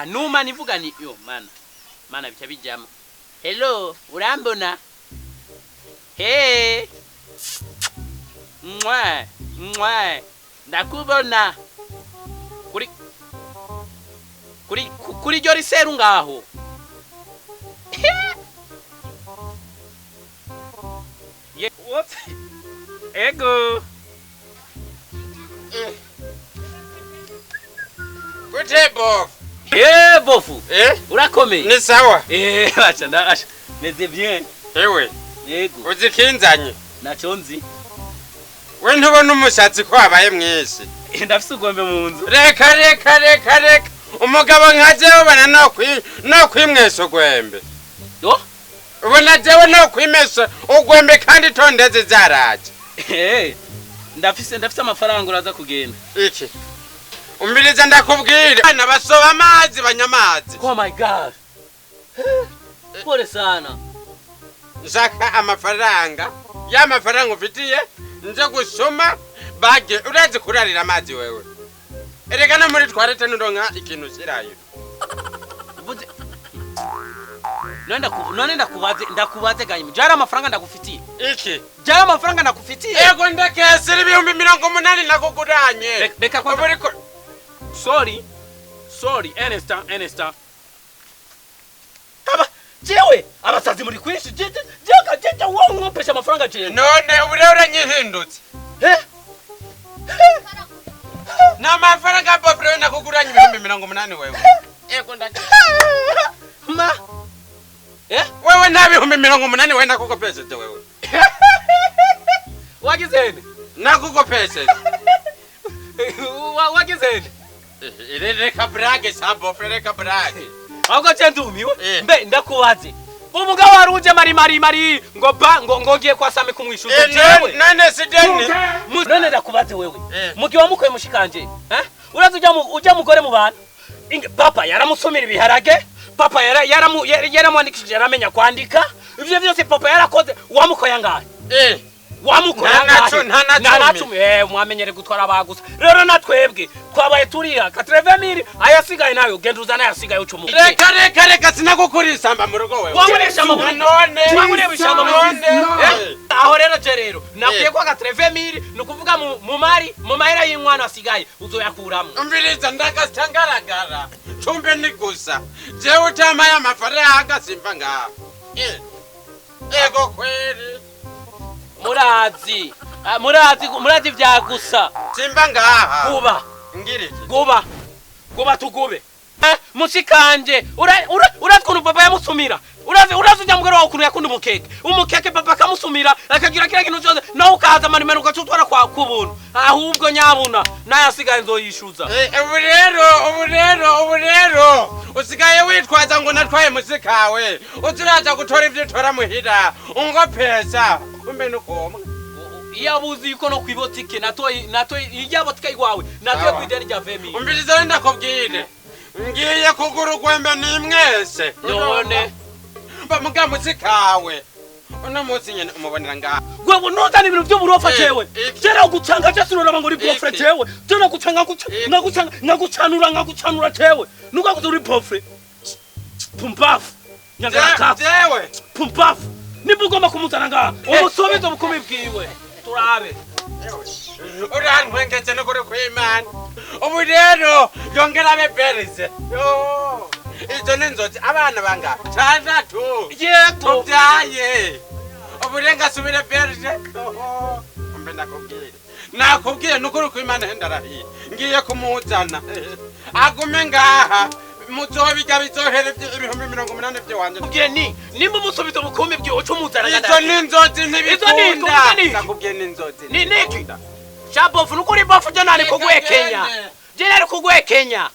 Numa nivuga ni yo mana mana bica bijamo. Hello, urambona? Hey, mwa mwa, ndakubona kuri kuri kuri ryo riseru ngaho. Ye, what? Ego. Gute bofu. Eh, bofu. Eh? Urakomeye. Ni sawa. Eh, acha ndasha. Meze bien. Ewe, Yego. uzi ikinzanye? Naco nzi. We ntubona umushatsi ko wabaye mwinshi. Ndafise ugombe mu nzu. Reka reka reka reka. Umugabo nka jewe ubona no kwimwesa ugwembe. Yo? Ubona jewe no kwimesa ugwembe kandi tondeze zaraje. Eh. Ndafise amafaranga uraza kugenda. Iki? Umviriza ndakubwira. Abana basoba amazi banywa amazi. Oh my God. Pole sana. Nshaka amafaranga. Ya mafaranga ufitiye nje gusoma bage urazi kurarira amazi wewe. Erega no muri twarete nuronka ikintu ushirayo. Uvuze none ndakubaze ganyuma. Jara amafaranga ndagufitiye. Iki? Jara amafaranga ndagufitiye. Ego ndakesera 80,000 nakuguranye. Reka kwanza. Ubu uriko Sorry. Sorry, Ernesta. Aba jewe abasazi muri kwinshi jewe jewe wowe nkopesha amafaranga jewe. None ubu rero uranyihindutse. Eh? Na mafaranga bofre nakuguranye 80,000 wewe. Ego ndakesera. Ma. Eh? Wewe nta 80,000 wewe nakukopesheje wewe. Wagizene. Nakukopesheje. Wagizene. Reka brage sa bofre reka brage. Ahubwo je ndumiwe. Eh. Mbe ndakubaze. Umugabo waruje mari mari mari ngo ba ngo ngiye kwa Same kumwishuza jewe. None sideni. None ndakubaze wewe. Eh. Mugihe wamukoye mushikanje, eh? Uraza ujya mugore mu bana. Papa yaramusomera ibiharage, papa yaramwandikishije yaramenya kwandika. Ivyo vyose papa yarakoze, wamukoye angahe? Eh. Wamukoye Nta na angahe? nta na Nta na cumi. cumi. Eh, mwamenyere gutwara abagusa. Rero natwebwe twabaye turiha 80,000 ayasigaye nayo genda uzana ayasigaye ucumuke. Reka reka reka sinagukurira mu rugo wewe. Wangurisha mu rugo. None. Wangurisha ishyamba mu rugo. None. Eh, aho rero je rero nakwiye Eh. kwa 80,000 ni ukuvuga mu mari mu mahera y'inkwano asigaye uzoyakuramo. Umviriza ndagasa ngaragara. Cumbe ni gusa. Jewe utamaye amafaranga simva ngaha. Eh. Ego kweli. Murazi. Ah, murazi murazi vya gusa. Simba ngaha. Guba. Ngira iki? Guba. Guba tugube. Eh, mushikanje urazi ukuntu papa yamusumira. Urazi ujya mugore wawe ukuntu yakunda umukeke. Umukeke papa akamusumira akagira kila kintu cyose nawe ukaza manimero ukacutwara kwa kubuntu. Ahubwo nyabuna nayasigaye nzoyishuza. Eh, ubu rero usigaye witwaza ngo natwaye musikawe. Uziraza gutora ivyo utora muhira. Ungo pesa. Kumbe nukomwe. Iyo abuzi yuko no kwibotike natoye ijya botike iwawe natoye Sawa. kwideni rya vemi. Umviriza rero ndakubwire. Ngiye kugura ugwembe ni mwese. None Bamuga musikawe. Uno munsi nyene umubonera ngaha. gwewe nuzana ibintu by'uburofa Eh, jewe. iki. Jera gucanga je sinuraba ngo uri pofre Iki. jewe. Jera gucanga Iki. ngagucanga ngagucanura ngagucanura jewe. Nukakuze uri pofre. Pumbafu. Nyangara Jewe. pumbafu. Nimba ugomba kumuzana ngaha umusubize ubukumi bwiwe. Turabe. Urantwengeze n'ukuri kw'Imana. Ubu rero yongera abe berize. Yo. Izo ni inzozi abana bangahe? Tandatu. Yego. Tubyaye. Ubu rero ngasubire berije. Mbe ndakubwire. Nakubwiye n'ukuri kw'Imana he ndarahiye. Ngiye kumuzana. Agume ngaha. Muzobirya bizohera 80,000 vy'iwanje. Ubwiye ni nimba umusubize ubukumi bwiwe uca umuzana Izo ni inzozi ntibikunda. Izo ni- Ndakubwiye ni inzozi. Ni niki? Shabofu nukuri bofu je nari kugwekenya. Je nari kugwekenya.